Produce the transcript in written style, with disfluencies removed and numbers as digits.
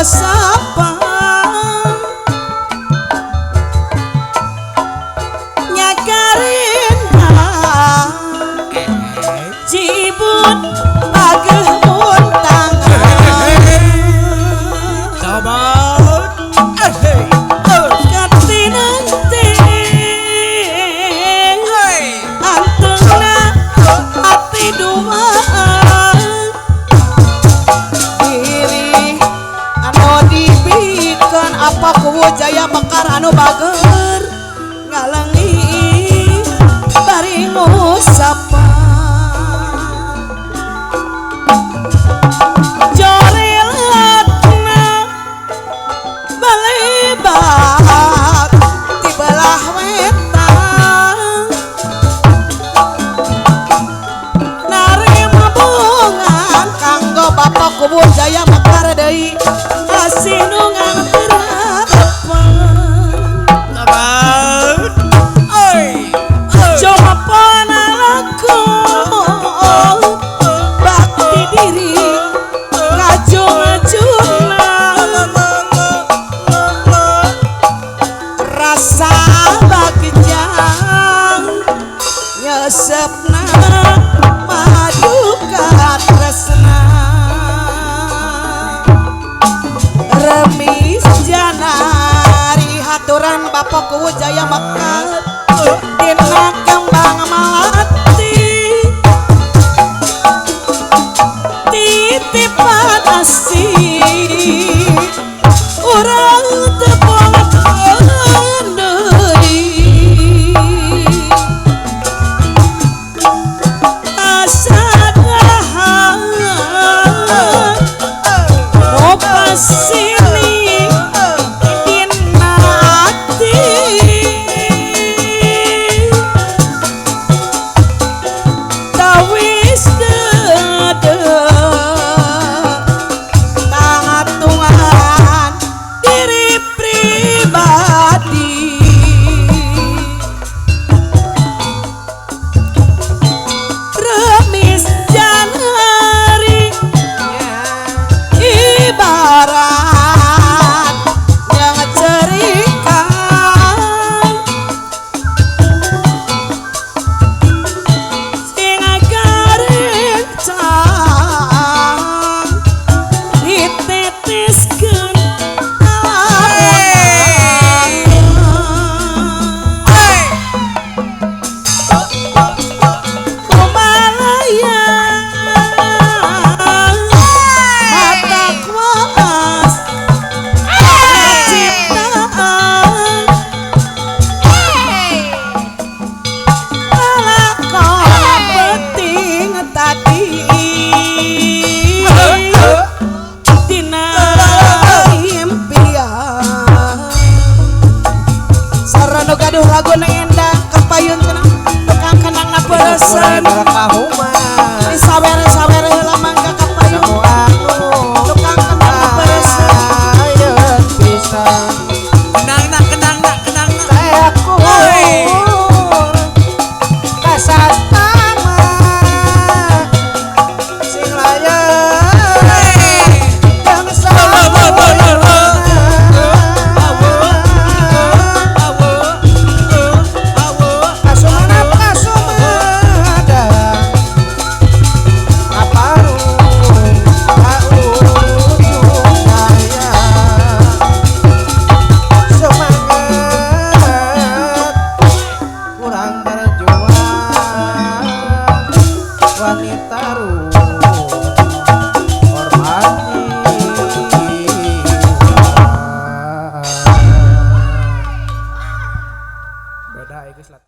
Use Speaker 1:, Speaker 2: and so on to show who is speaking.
Speaker 1: Ngusapa nyakarina jibut ageh muntangan
Speaker 2: coba
Speaker 1: katinante antengna ati dua diri anu dibikeun apa kuwu jaya mekar anu bager ngalengi bari ngusapa jorelatna balebat ti belah wetan narima bungan kanggo bapak kuwu jaya mekar deui asih nu nganterepan bakti diri ngajung-ngajungna rasa bagja nyesepna maduka tresna remis janari haturan bapak kuwu jaya mekar dina kembang melati titipan asih urang teu pohoan deui asa dahan pasini dina ati tawis tangatungan diri pribadi remis janari ibarat yang cerikan sing garencang diteteskeun kumalaya mata kuas ciptaan lalakon penting tadi dina impian sarana gaduh lagu nu endah kapayun cenah tukang kendangna peureseun di sawere-sawere heula mangga kapayun tukang kendangna peureseun
Speaker 2: Kendangna kendangna kendangna
Speaker 3: Beda iki.